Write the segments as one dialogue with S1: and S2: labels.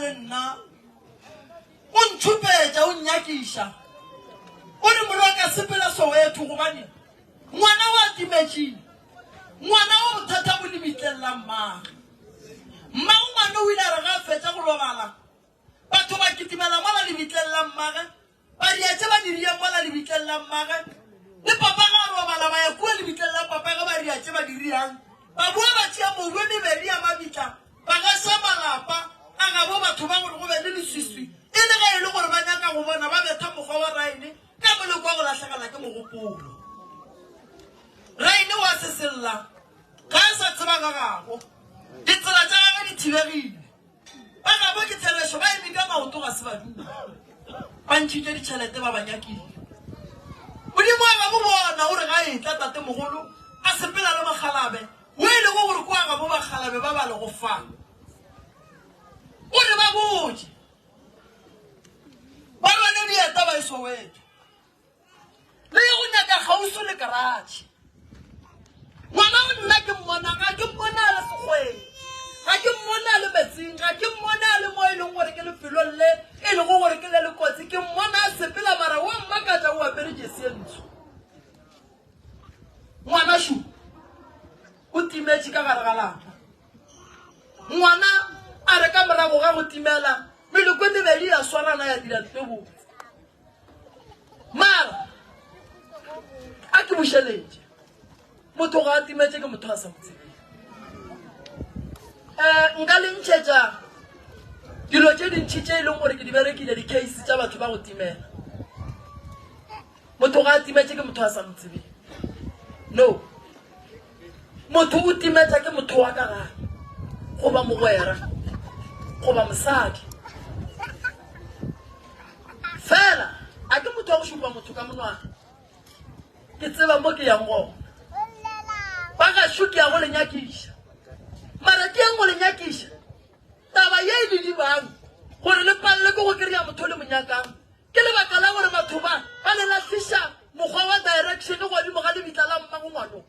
S1: le nna o ntšhupetša o nnyakiša o re morwa ka sepela Soweto gobane ngwana wa timetšeng ngwana wa bothata bo lebitleng la mmage. Mmago ngwana o ile a re ga a fetša go robala batho ba kitimela mola lebitleng la mmage ba ria tše ba di riang mola lebitleng la mmage le papa ga a robala ba ya kua lebitleng la papa ge ba ria tše ba di riang ba boa ba tšea mobu e mebedi ya mabitla ba gaša malapa a gabo batho ba gore go be le leswiswi e le ge e le gore ba nyaka go bona ba betha mokgwa wa raene ka moleko wa go lahlegela ke mogopolo. Raene wa sesella ga a sa tseba ga gabo ditsela tša gagwe di thibegile. Ba gabo ke therešo ba eme ka maoto ga se ba dula ba ntšhitše ditšhelete ba ba nyakile. Modimo wa gabo bona o re ga etla tatemogolo a sepela le mokgalabe wo e lego gore kwa gabo bakgalabe ba ba lego fa o re ba botše ba rwale dieta ba ye Soweto le ye go nyaka kgauswi le karatšhe. Ngwana o nna ke mmona ga ke mmone a le sekgweng, ga ke mmone a le metsing, ga ke mmone a le mo e leng gore ke lefelong le e lego gore ke le le kotsi. Ke mmona a sepela mara wa mmakatša o apere jesi e ntsho. Ngwana šo o timetše ka gare ga lapa. Ngwana a re ka morago ga go timela meloko e mebedi ya swarana ya dira ntlo e botse. Mara a ke bušeletše motho ga a timetše ke motho a sa mo tsebeng. Um nka le ntšhetša dilo tše dintšhi tše e leng gore ke di berekile di-case tša batho ba go timela. Motho ga a timetše ke motho a sa mo tsebeng. No. Motho o timetša ke motho wa ka gae goba mogwera goba mosadi. Fela a ke motho wa go šupa motho ka monwana. Ke tseba mo ke yang gona. Ba gašo ke ya go le nyakiša. Mara ke yang go le nyakiša taba ye e le dibang gore le palele ke go kry-a motho le mo nyakang. Ke lebaka la gore batho ba ba le lahliša mokgwa wa direction godimo ga lebitla la mmago ngwano.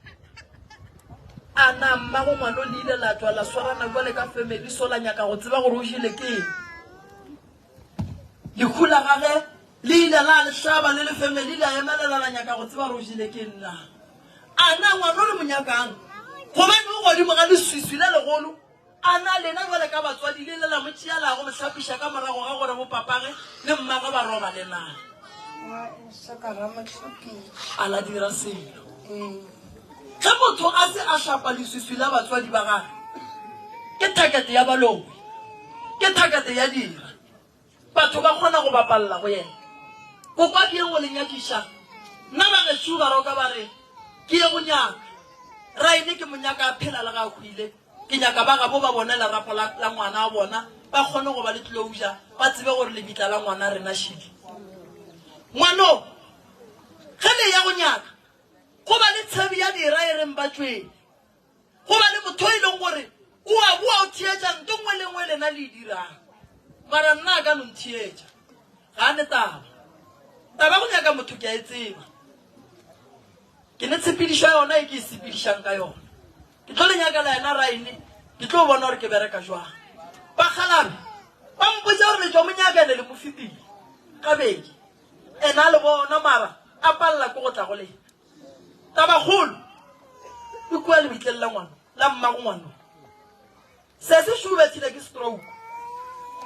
S1: A na mmago ngwano le ile la tšwa la swarana bjale ka family so la nyaka go tseba gore o jele ke eng? Lehu la gage le ile la le hlaba le le family la emelela la nyaka go tseba gore o jele ke eng na? A na ngwano le mo nyakang gobane o godimo ga leswiswi le legolo? A na lena bjale ka batswadi le ile la mo tšea la go mo hlapiša ka morago ga gore bopapage le mmagwe ba robale na? A la dira selo. Ge motho a se a hlapa leswiswi la batswadi ba gagwe, ke thakete ya baloi, ke thakete ya dira. Batho ba kgona go bapalela go yena. Kokwa ke ye go le nyakiša. Nna ba gešo ba roka ba re ke ye go nyaka. Raene ke mo nyaka a phela le ga a hwile. Ke nyaka ba gabo ba bone lerapo la, la ngwana wa bona, ba kgone go ba le closure, ba tsebe gore lebitla la ngwana rena šidi. Ngwano, ge le ya go nyaka, go ba le tshebi ya dira e reng ba tšwele. Go ba le motho e leng gore o a boa o theetša nto nngwe le nngwe lena le e dirang. Mara nna a ka no ntheetša. Ga a ne taba. Taba go nyaka motho ke a e tseba. Ke ne tshepedišo ya yona e ke e sepedišang ka yona. Ke tlo le nyakela yena Raene, ke tlo bona gore ke bereka jwang. Bakgalabe ba mpotša gore le tšwa mo nyaka ene le mo fetile gabedi. Ena a le bona mara a palela ke go tla go lena. Tabakgolo e kua lebitleng la ngwano la mmago ngwano. Se se šubethile ke stroke.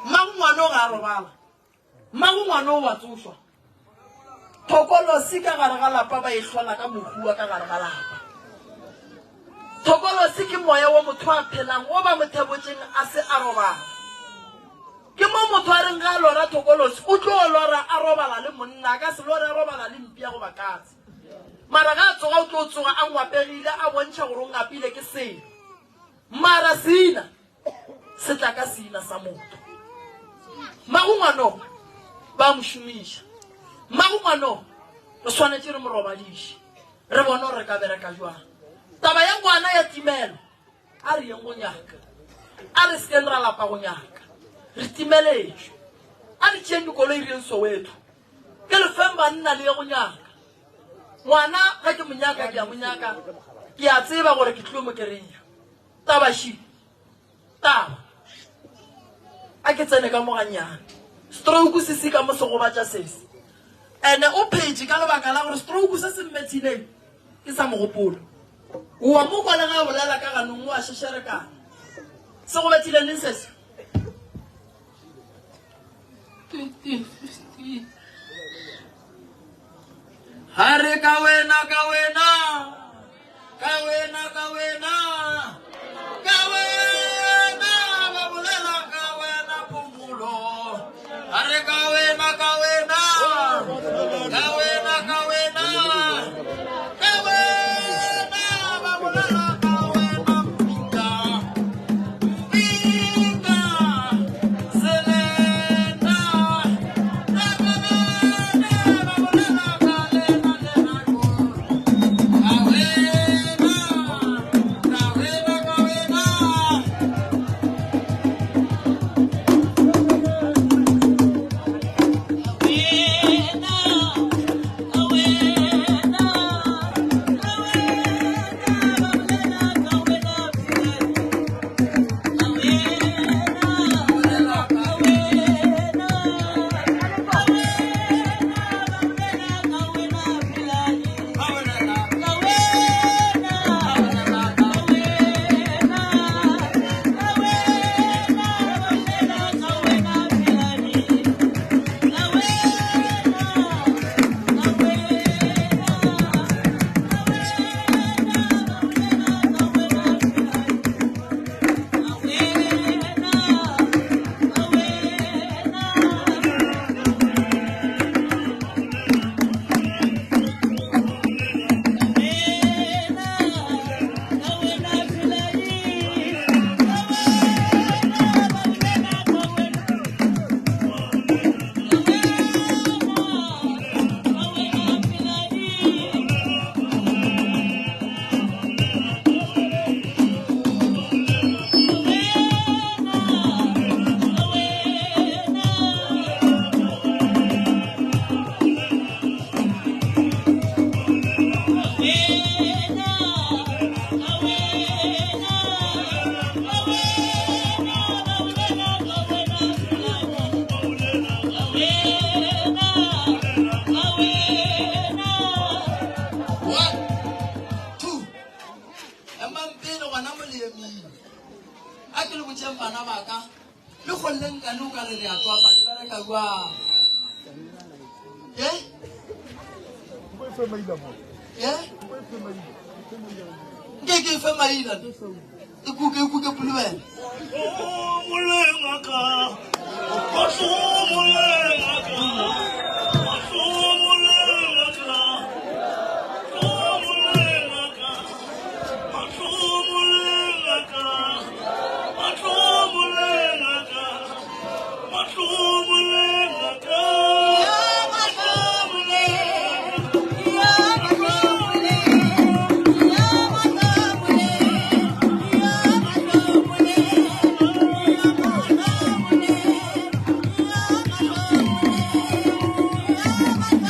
S1: Mmago ngwano ga a robala. Mmago ngwana o wa tsošwa. Thokolosi ka gare ga lapa ba e hlola ka mohu wa ka gare ga lapa. Thokolosi ke moya wo motho a phelang wo ba mo thebotšeng a se a robala. Ke mo motho a reng ge a lora thokolosi o tlo lora a robala le monna, a ka se lore a robala le mpša goba katse. Mara ge a tsoga o tlo tsoga a ngwapegile a bontšha gore o ngapile ke selo. Mara seina se tla ka seina sa motho. Mmago ngwano ba mo šomiša. Mmago ngwano re swanetše re mo robadiše, re bone gore re ka bereka jwang. Taba ya ngwana ya timelo, a re yeng go nyaka, a re sekeng ra lapa go nyaka, re timeletšwe. A re tšeeng dikoloi re yeng Soweto, ke le feng banna le ye go nyaka ngwana. Ge ke mo nyaka, ke a mo nyaka, ke a tseba gore ke tlilo mo kry-a. Taba še, taba. A ke tsene ka mo gannyane. Stroke se se ka mo se gobatša sese. Ene o phetše ka lebaka la gore stroke se se mmethileng ke sa mogopolo. O a mo kwa le ge a bolela ka ganong o a šešerekana. Se go bethile neng sese?
S2: 2015.
S1: Ga re ka wena ka wena ka wena ka wena ka wena ba bolela ka wena phomolo ga re ka wena ka wena ka wena ka wena ka wena ba bolela ka wena mpinga mpinga selena ba bolela ka lena lena yo ka wena ka wena ka wena. One, two. Emang pele gona mo le emile. A ke le botšeng bana ba ka, le kgolleng kane o ka re re a tswafa le bereka jwang? Ye? Ye? Nke ke e fe maina ne? E kuke e kuke pulubele.
S2: Yeah.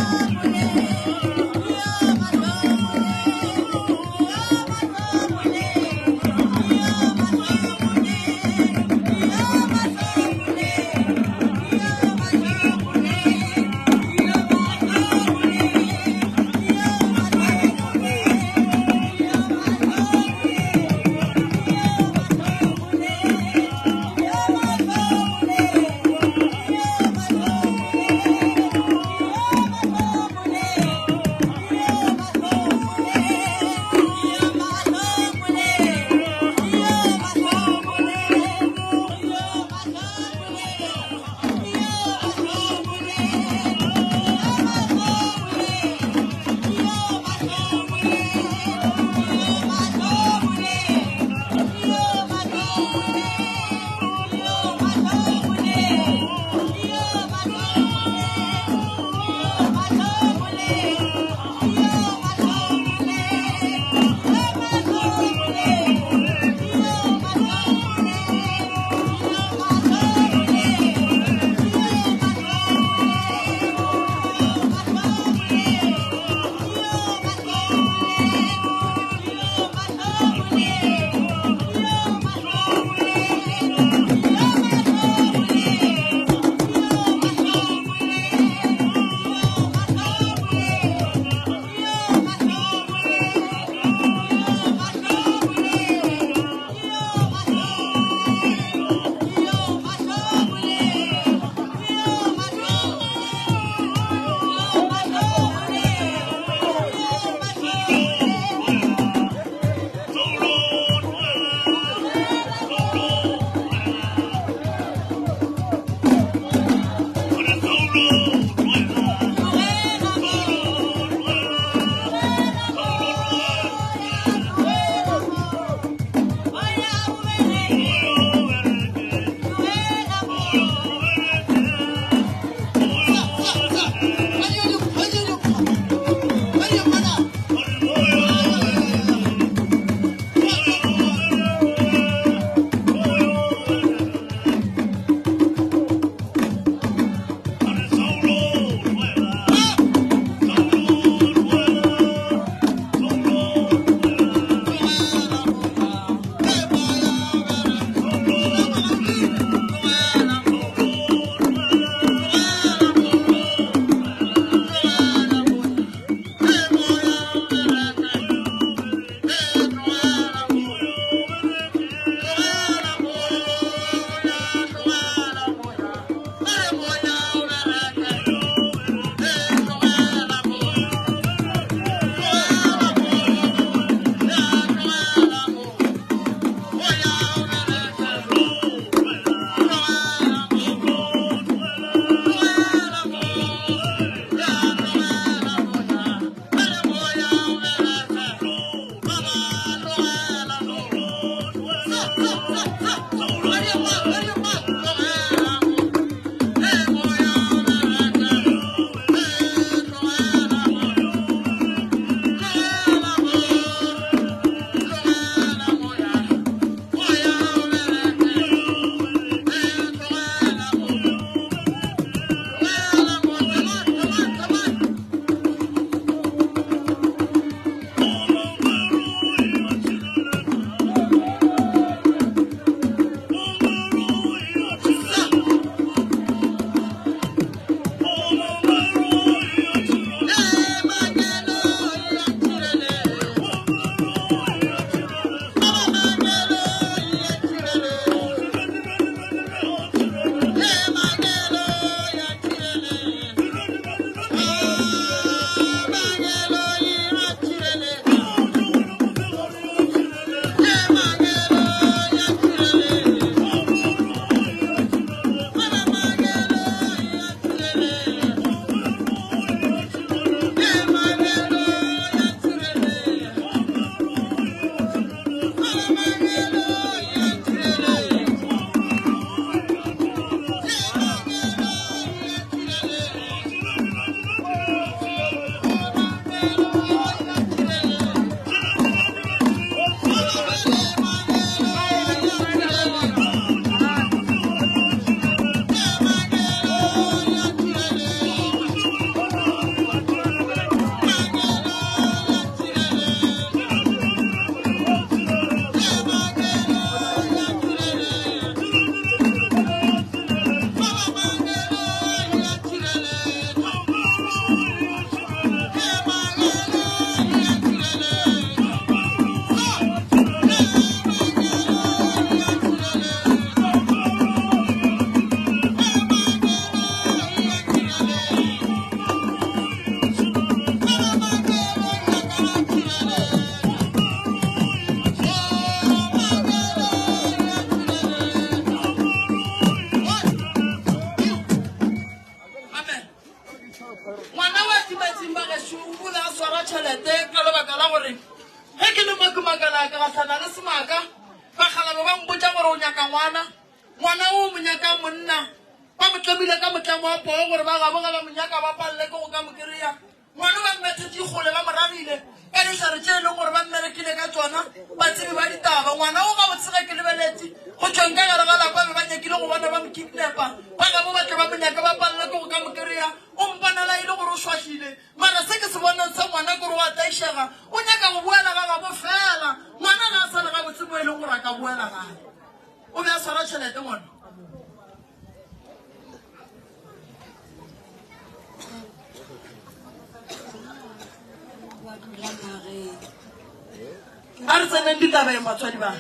S1: gahlana le semaka. Bakgalabje ba mpotša gore o nyaka ngwana. Ngwana wo o mo nyakang monna. Ba mo tlemile ka motlamo wa poo gore ba gabo ge ba mo nyaka ba palele ke go ka mo kry-a. Ngwana ba mmethetše kgole ba mo ragile ka dihlare tše e leng gore ba mmerekile ka tšona batsebi ba ditaba. Ngwana o gabotse ge ke lebeletše go tšweng ka gare ga lapa be ba nyakile go bona ba mo kidnapa. Ba gabo ba tle ba mo nyake ba palelwe ke go ka mo kry-a. O mponela e le gore o šwahlile. Mara se ke se bonang sa ngwana ke gore o a tlaišega. O nyaka go boela ga gabo fela. Ngwana ga a sa le gabotse mo e leng gore a ka boela gae. O be a swara tšhelete ngwana. A re tseneng ditabeng batswadi ba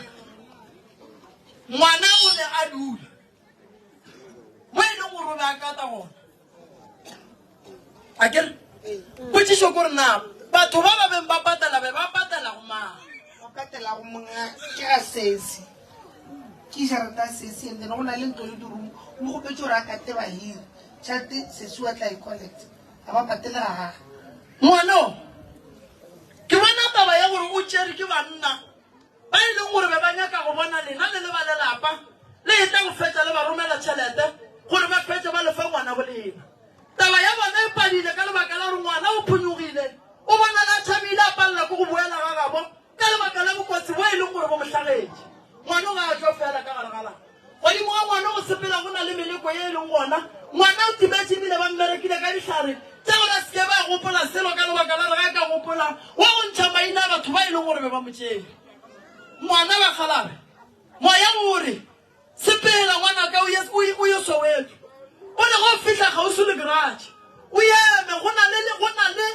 S1: ngwana o be a dula mo e leng gore o be a kata gona a kere potšišo kore na batho ba ba beng ba patela be ba patela go mang
S2: ba patela go monga ke ga sesi ke jarata sesi and then go na le ntlo le dirumo o mo gopetse gore a kate bahiri tšhelete sesi wa tla e collect ga ba patele ga gage
S1: ngwano ke bona taba ya gore o tšere ke banna ba e leng gore be ba nyaka go bona lena le le ba lelapa le etla go fetša le ba romela tšhelete gore ba fetše ba lefe ngwana bo lena. Taba ya bona e padile ka lebaka la gore ngwana o phonyogile, o bonala a tšhabile a palela ke go boela ga gabo ka lebaka la bokotsi bo e leng gore bo mo hlagetše. Ngwana ga a tšwa fela ka gare ga lapa. Godimo ga ngwana go sepela go na le meleko ye e leng gona. Ngwana o timetše ebile ba mmerekile ka dihlare tša gore a se ke ba gopola selo ka lebaka la gore ge a ka gopola wa go ntšha maina a batho ba e leng gore be ba mo tšere. Ngwana bakgalabe, moya o re, Sepela ngwanaka o ye, o ye Soweto. O re ge o fihla kgauswi le garage, o eme, go na le, go na le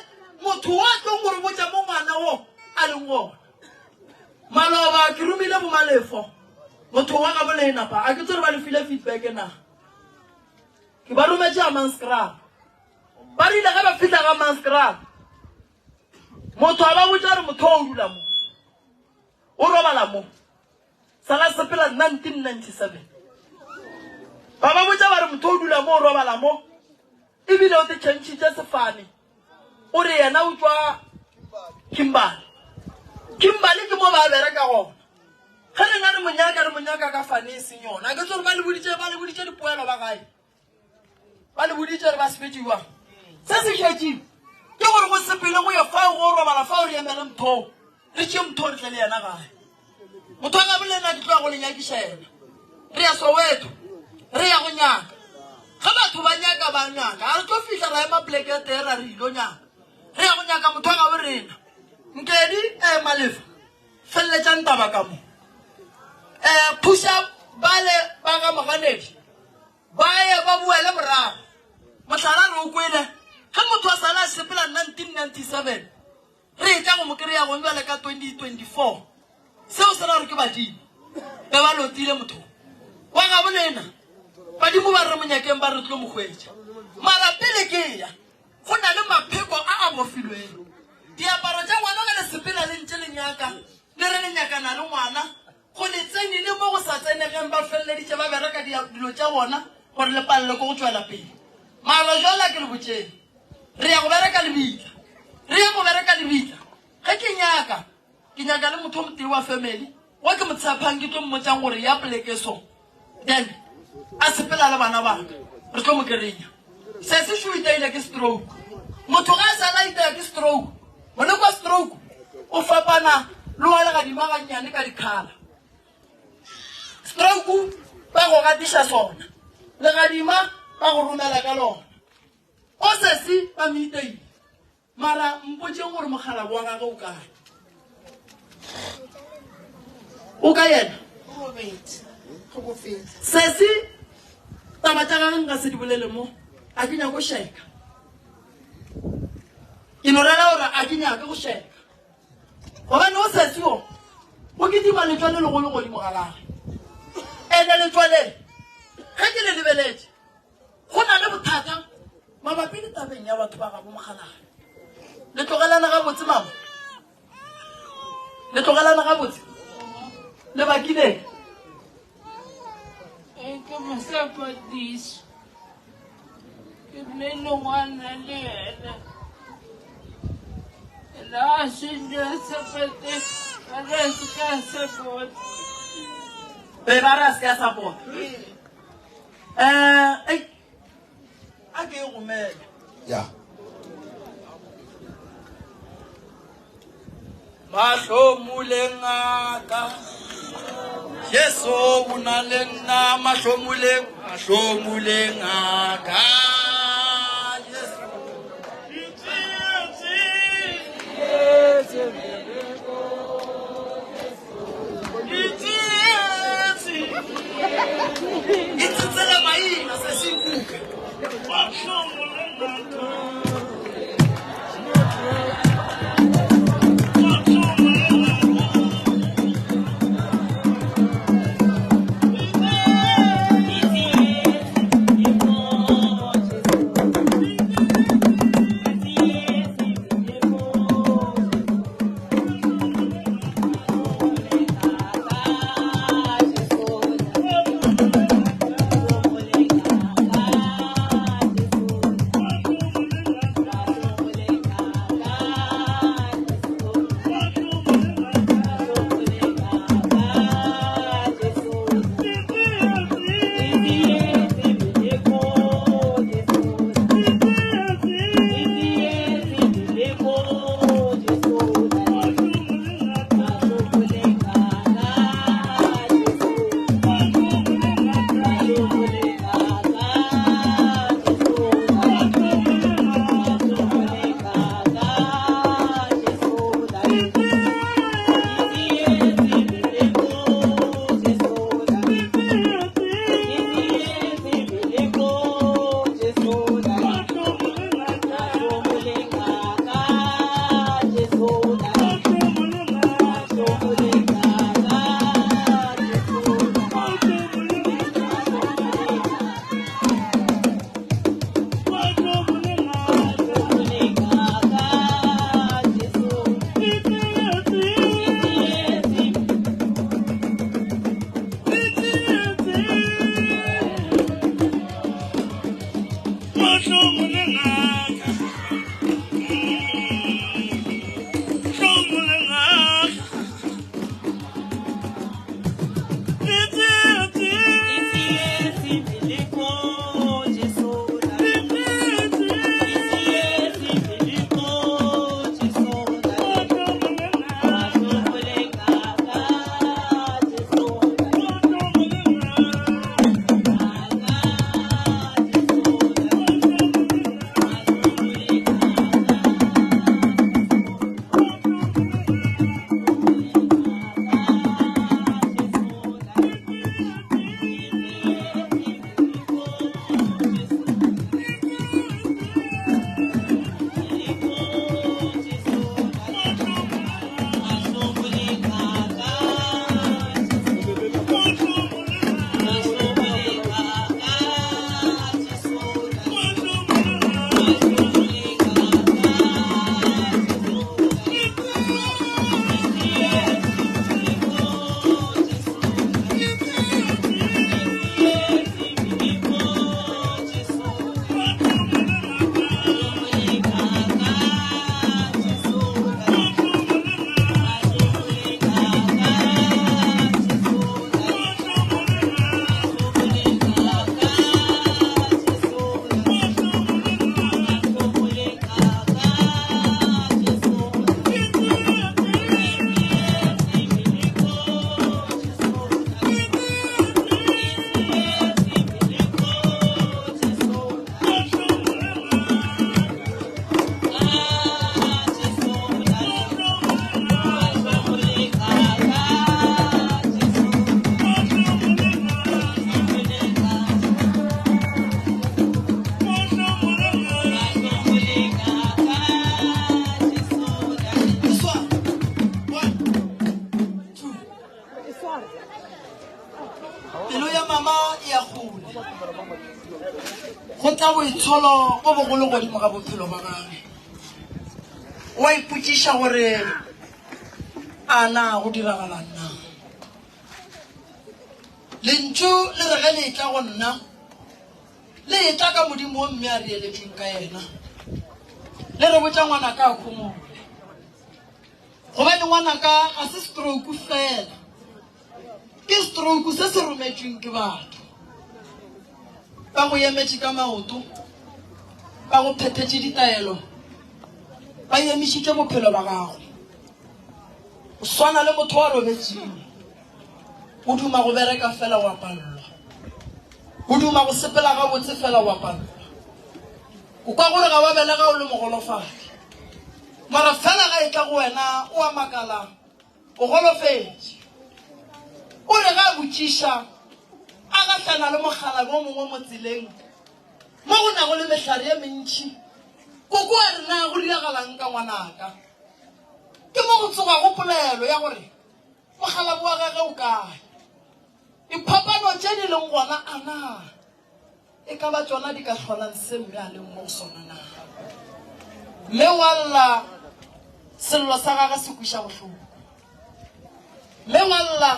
S1: motho wa tlong go re botša mo ngwana wo a leng gona. Maloba ke romile bo Malefo, motho wa gabo lena pa, a ke tsore ba le file feedback na. Ke ba rometše Hammanskraal. Ba rile ge ba fihla ga Hammanskraal, motho a ba botša gore motho o dula mo, o robala mo. Sala sepela 1997. Ba ba botša ba re motho o dula mo, o robala mo, ebile o te tšhentšhitše sefane. O re yena o tšwa Kimberley. Kimberley ke mo ba bereka gona. Ge rena re mo nyaka, re mo nyaka ka fane e seng yona. A ke tsore ba le boditše, ba le boditše dipoelo ba gae. Ba le boditše gore ba sepetše jwang. Se se šetšeng ke gore go sepele go ye fao go robala fao re emele motho re tšee motho re tle le yena gae. Motho wa gabo le nna ke tloga go le nyakiša yena. Re ya Soweto, re ya go nyaka. Ge batho ba nyaka ba nyaka, ga re tlo fihla ra ema poleke e tee ra re ilo nyaka. Re ya go nyaka motho wa gabo rena. Nkedi, eh, Malefa, feleletšang taba ka mo. Eh, thuša bale ba ga Moganedi. Ba ye ba boele morago. Mohlala re o kwele ge motho a sale a sepela 1997 re etla go mo kry-a gong bjale ka 2024. Seo se ra gore ke badimo be ba lotile motho wa gabo lena. Badimo ba re mo nyakeng ba re tlo mo hwetša. Mara pele ke ya go na le mapheko a a bofilwego. Diaparo tša ngwana ge le sepela le ntše le nyaka le re le nyakana le ngwana Go le tsene le mo go sa tsenegeng ba feleleditše ba bereka dilo tša bona gore le palelwe ke go tšwela pele. Mara jwale a ke le botšeng, re ya go bereka lebitla. Re ye go bereka lebitla. Ge ke nyaka, ke nyaka le motho o motee wa family wo ke mo tshepang ke tlo mmotšang gore ya poleke so. Then a sepela le bana ba ka, re tlo mo kry-a. Sesi šo itaile ke stroke. Motho ga a sala itaya ke stroke, moleko wa stroke o fapana le wa legadima gannyane ka dikhala. Stroke ba go gatiša sona, legadima ba go romela ka lona. O sesi ba mo itaile. Mara mpotšeng gore mokgalabo wa gagwe o kae. O ka yena? Sesi, taba tša gagwe nka se di bolele mo. A ke nyako šeka. Ke no rela gore a ke nyake go šeka. Gobane o sesi o, o kitima letšwa le legolo godimo ga gagwe. Ene letšwa le, ge ke le lebeletše, Go na le bothata mabapi le tabeng ya batho ba gabo Mokgalabje. Le tlogelana gabotse mama? Le tlogelana gabotse? Le bakileng?
S3: Ee, ke mosepodiši. Ke bile le ngwana le yena. Ena a šetše a sepetse. Ba re a se ka support.
S1: Be ba re a se ka support. Eh, ei, a ke e gomele.
S4: Ya.
S1: Mahlomuleng a ka Jesu o na le nna mahlomuleng mahlomuleng a ka Jesu Itsetsele maina se se kuka. Pelo ya mama e ya kgole. Go tla boitsholo bo bogolo godimo ga bophelo ba gagwe. O a ipotšiša gore a na go diragala nna. Lentšu le re ge le etla go nna, le etla ka Modimo wo mme a re eletšweng ka yena. Le re botša ngwanaka a khomole. Gobane ngwanaka ga se stroke fela, ke stroke se se rometšweng ke batho. Ba go emetše ka maoto, ba go phethetše ditaelo, ba emišitše bophelo ba gago. O swana le motho wa robetšeng, o duma go bereka fela wa palelwa, o duma go sepela gabotse fela wa palelwa. O kwa gore ga wa belega o le mogolofadi, mara fela ga e tla go wena o a makala, o golofetše. O re ge a botšiša, a gahlana le mokgalabje o mongwe mo tseleng mo go nago le mehlare ye mentši. Koko a re, Na go diragalang ka ngwanaka? Ke mo go tsogago polelo ya gore mokgalabje wa gage o kae. Diphapano tše di leng gona a na E ka ba tšona di ka hlolang se mme a leng mo go sona na? Mme wa lla, sello sa gagwe se kweša bohloko. Mme wa lla,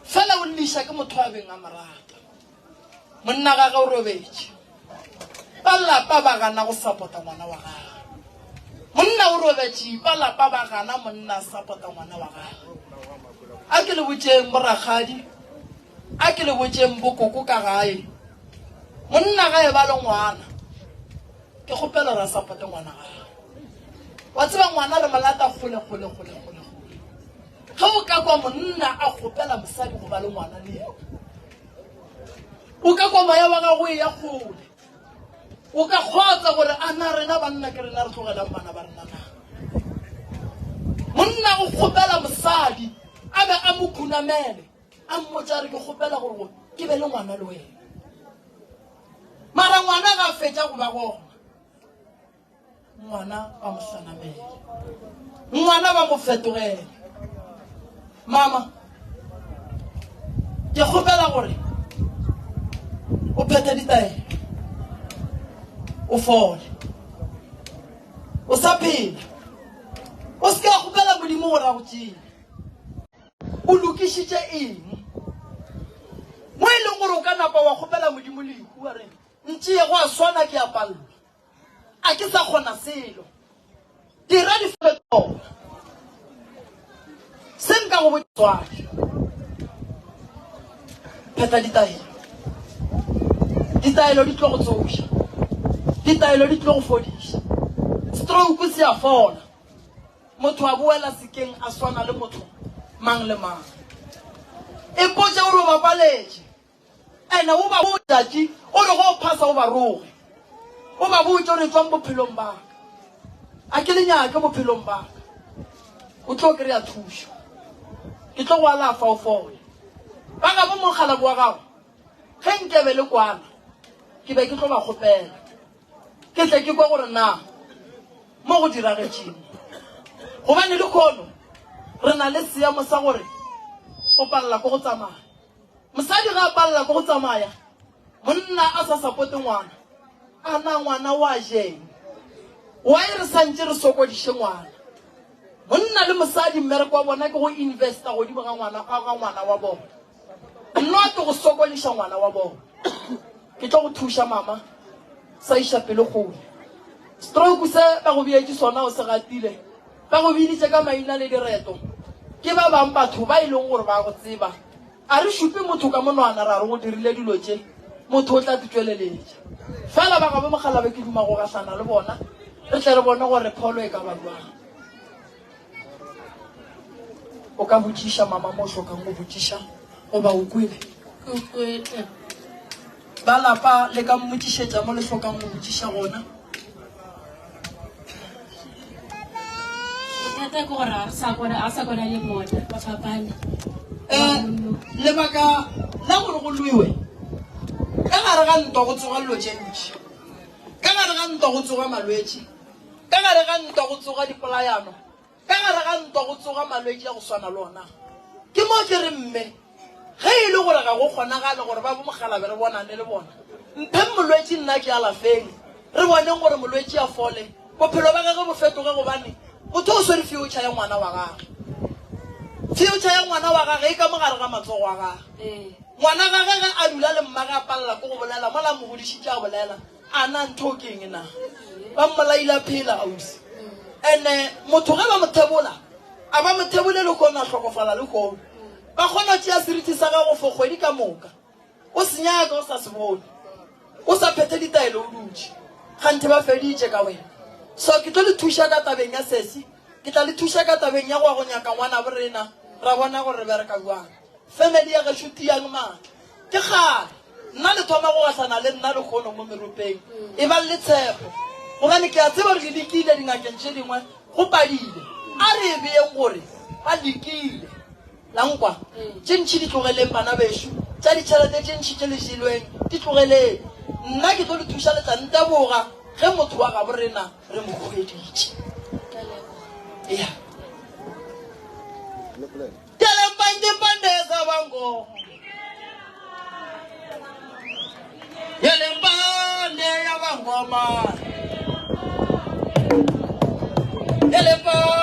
S1: fela o lliša ke motho a beng a mo rata. Monna gagwe o robetše. Ba lapa ba gana go sapota ngwana wa gagwe. Monna o robetše, ba lapa ba gana monna a sapota ngwana wa gagwe. A ke le botšeng borakgadi. A ke le botšeng bokoko ka gae. Monna ga e ba le ngwana, ke kgopela gore a sapote ngwana gagwe. Wa tseba ngwana re mo lata kgole kgole kgole kgole kgole. Ge o ka kwa monna a kgopela mosadi go ba le ngwana le yena, o ka kwa moya wa gago e ya kgole. O ka kgotsa gore a na rena banna ke rena re tlogelang bana ba rena na. Monna o kgopela mosadi a be a mo khunamele. A mmotša a re, Ke kgopela gore ke be le ngwana le wena. Mara ngwana ga a fetša go ba gona, ngwana ba mo hlanamela, ngwana ba mo fetogela. Mama, ke kgopela gore o phethe ditaelo, o fole, o sa phela, o se ke wa kgopela Modimo gore a go tšee. O lokišitše eng? Mo e leng gore o ka napa wa kgopela Modimo lehu wa re, Ntšee go a swana ke a palelwa, a ke sa kgona selo. Dira difetogo. Se nka go botša, phetha ditaelo. Ditaelo di tlo go tsoša. Ditaelo di tlo go fodiša. Stroke se a fola. Motho a boela sekeng a swana le motho mang le mang. Ipotše o re o bapaletše, ene o ba botšatši o re go o phasa o ba roge. O ba botše o re tšwang bophelong ba ka. A ke le nyake bophelong ba ka. O tlo kry-a thušo. Ke tlo go alafa o fole. Ba gabo mokgalabo wa gago, ge nkebe le kwana, ke be ke tlo ba kgopela. Ke tle ke kwe gore na mo go diragetšeng. Gobane lehono re na le seemo sa gore o palela ko go tsamaya. Mosadi ga a palela ko go tsamaya, monna a sa sapote ngwana, a na ngwana wa jeng? Why re santše re sokodiše ngwana? Monna le mosadi mmereko wa bona ke go investa godimo ga ngwana, ga ngwana wa bona. Not go sokoliša ngwana wa bona. Ke tlo go thuša mama, sa iša pelo kgole. Stroke se ba go beetše sona o se gatile, ba go biditše ka maina le direto. Ke ba bang batho ba e leng gore ba go tseba. A re šupe motho ka monwana ra re go dirile dilo tše, motho o tla di tšweleletša. Fela ba gabo mokgalabje ke duma go gahlana le bona, re tle re bone gore pholo e ka ba bjang. O ka botšiša mama mo o hlokang go botšiša goba o kwele?
S3: Ke kwele.
S1: Ba lapa le ka mmotšišetša mo le hlokang go botšiša gona.
S3: Bothata ke gore ga re sa kwana, ga sa kwana le bona, ba fapane.
S1: Eh, lebaka la gore go lwewe ka gare ga ntwa go tsoga dilo tše ntši. Ka gare ga ntwa go tsoga malwetši. Ka gare ga ntwa go tsoga dipolayano. Ka gare ga ntwa go tsoga malwetši a go swana le ona. Ke mo ke re, Mme, ge e le gore ga go kgonagale gore ba bomokgalabe re bonane le bona, mpheng molwetši nna ke alafeng, re boneng gore molwetši a fole, bophelo ba gagwe bo fetoge gobane motho o swere future ya ngwana wa gagwe. Future ya ngwana wa gagwe e ka mo gare ga matsogo a gagwe. Ngwana gagwe ge a dula le mmage a palela ke go bolela mola a mo godišitše a bolela, A na ntho ke eng na? Ba mmolaile a phela ausi. Ene motho ge ba mo thebola, A ba mo thebole lehono a hlokofala lehono. Ba kgona go tšea seriti sa gago for kgwedi ka moka. O se nyaka o sa se bone. O sa phethe ditaelo o dutše. Kganthe ba feditše ka wena. So ke tlo le thuša ka tabeng ya sesi. Ke tla le thuša ka tabeng ya go ya go nyaka ngwanabo rena ra bona gore re bereka bjang. Family ya gešo tiang maatla. Ke kgale nna le thoma go gahlana le nna lehono mo meropeng. Ebang le tshepo, gobane ke a tseba gore le lekile dingakeng tše dingwe, go padile. A re e beeng gore ba lekile. La nkwa? Tše ntši di tlogeleng, bana bešo. Tša ditšhelete tše ntši tše le jelweng, di tlogeleng. Nna ke tlo le thuša, le tla nteboga ge motho wa gabo rena re mo hweditše. Eya. Yelempande ya bangoma. Yelempande.